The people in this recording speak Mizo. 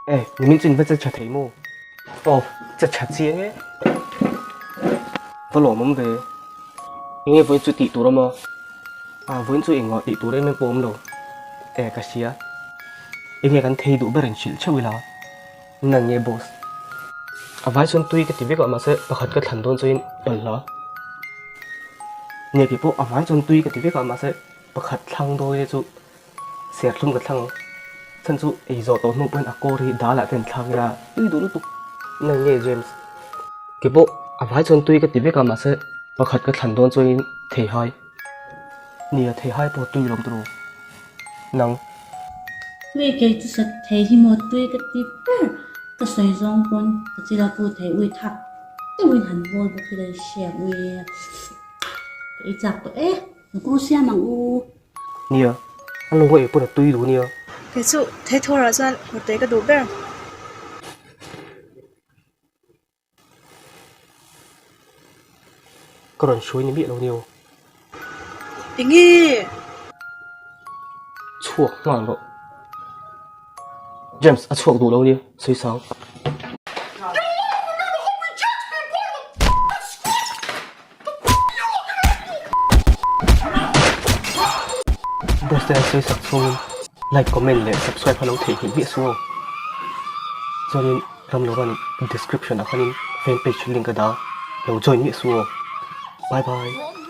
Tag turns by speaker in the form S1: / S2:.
S1: E, nimin chu in va che tha thei maw? Aw, che tha chiang e. Va lawmawm ve. Enge vawiin chu tih tur awm a? A, vawiin chu engah tih tur em em pawh awm lo. E, ka hria. Enge kan thei duh ber in hrilh theuh ila. Nang nge boss? A vai chuan tui ka ti vek a mahse pakhat ka thlan dawn chuin balhla. Nge tih pawh a vai chuan tui ka ti vek a mahse pakhat thlang dawn te chu serthlum ka thlang ang. Chhan chu ei zawh tawh hnu pawhin a kawr hi dal ah te an thlak ila tui duh lutuk. Nang nge James? Kei pawh a vai chuan tui ka ti vek a mahse pakhat ka thlan dawn chuin theihai. Nia theihai pawh tui lawm turu. Nang.
S2: Tui kei chu sat thei hi maw tui ka ti ber ka sawi zawng pawn ka chila pu thei ui thak deuhin han bawl bawk hi la i hriat ui ka ei chak tawh e ka kawng siam ang u.
S1: Nia a lo ngaih pawn a tui duh nia.
S3: Kei chu thei thawr ah chuan kawrte ka duh ber.
S1: Ka rawn hruai ni miah lo nia.
S3: Enge?
S1: Chhuak nghal rawh. James a chhuak duh lo nia, sawisang. Boss te an sawisak chhungin like, comment leh subscribe kha lo theihnghilh miah suh aw. Chuanin Ramloran description ah khanin fan page link a dah a, lo join miah suh aw. Bye bye.